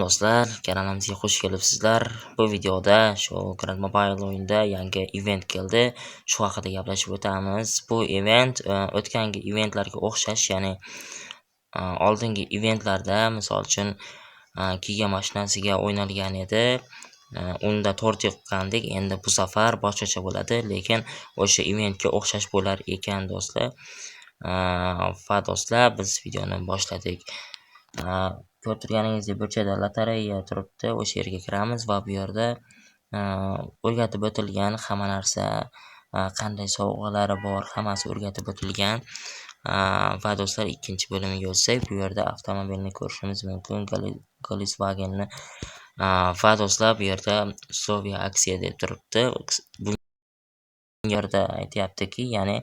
Do'stlar, kanalimizga xush kelibsizlar. Bu videoda shu Grand Mobile o'yinida yangi event keldi. Shu haqida gaplashib o'tamiz. Bu event o'tgangi eventlarga o'xshash, ya'ni oldingi eventlarda, misol uchun, Kia mashinasiga o'ynalgan edi. Unda tort yiqqandik. Endi bu safar boshqacha bo'ladi, lekin o'sha eventga o'xshash bo'lar ekan, do'stlar. Va do'stlar, biz videoni boshladik. Ko'rib turganingizdek, bu yerda lotereya turibdi, o'sha yerga kiramiz va bu yerda o'rgatib o'tilgan hamma narsa, qanday sovg'alari bor, hammasi o'rgatib o'tilgan. Va do'stlar, ikkinchi bo'limiga o'tsak, bu yerda avtomobilni ko'rishimiz mumkin, Volkswagen'ni. Va do'stlar, bu yerda условия акции deb turibdi. Bu yerda aytyaptiki, ya'ni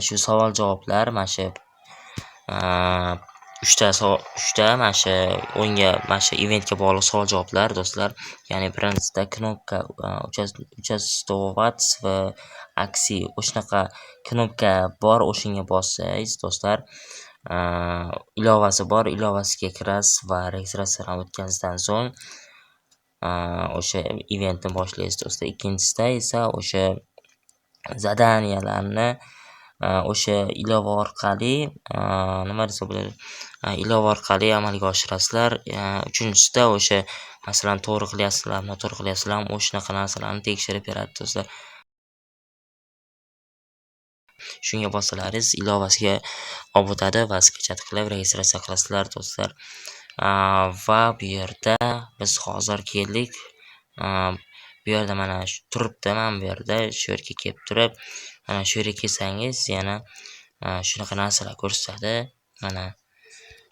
shu savol javoblar, mana shu uchta mana shu o'yinga, mana shu eventga bog'liq savol javoblar, do'stlar. Ya'ni birinchisida knopka участвовать в акции, o'shanaqa knopka bor, o'shanga bossangiz, do'stlar, ilovasi bor, ilovasiga kirasiz va registratsiyadan o'tganingizdan so'ng o'sha eventni boshlaysiz, do'stlar. Ikkinchisida esa o'sha задания larni o'sha ilova orqali, nima desa bo'ladi, ilova orqali amalga oshirasizlar. Uchinchisida o'sha, masalan, to'g'ri qilyapsizlarmi, noto'g'ri qilyapsizlarmi, o'shanaqa narsalarni tekshirib beradi, do'stlar. Shunga bossalaringiz, ilovasiga olib o'tadi va скачать qilib registratsiya qilasizlar, do'stlar. Va bu yerda biz hozir keldik. Bu yerda mana shu turibdi, mana bu yerda, shu yerga kelib turib, mana shu yerga kelsangiz, yana shunaqa narsalar ko'rsatadi. Mana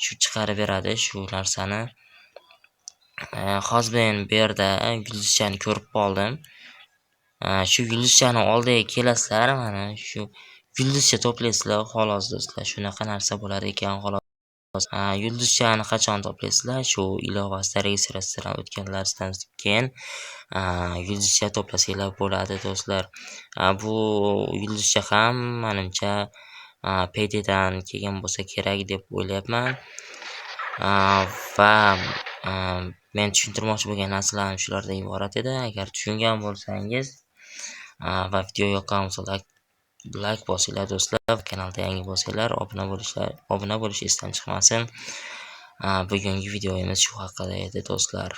shu chiqarib beradi shu narsani. Hozir men bu yerda yulduzchani ko'rib qoldim. Shu yulduzchani oldiga kelasizlar, mana shu yulduzcha to'playsizlar, xolos, do'stlar. Shunaqa narsa bo'lar ekan, xolos. Yulduzchani qachon to'playsizlar? Shu ilovasida registratsiyadan o'tganlaringizdan keyin yulduzcha to'plasanglar bo'ladi, do'stlar. Bu yulduzcha ham, manimcha, PDdan kelgan bo'lsa kerak deb o'ylayapman. Va men tushuntirmoqchi bo'lgan narsalarim shulardan iborat edi. Agar tushungan bo'lsangiz va video yoqqan bo'lsa, layk bosinglar, do'stlar. Kanalda yangi bo'lsanglar, obuna bo'lish esdan chiqmasin. Bugungi videomiz shu haqida edi, do'stlar.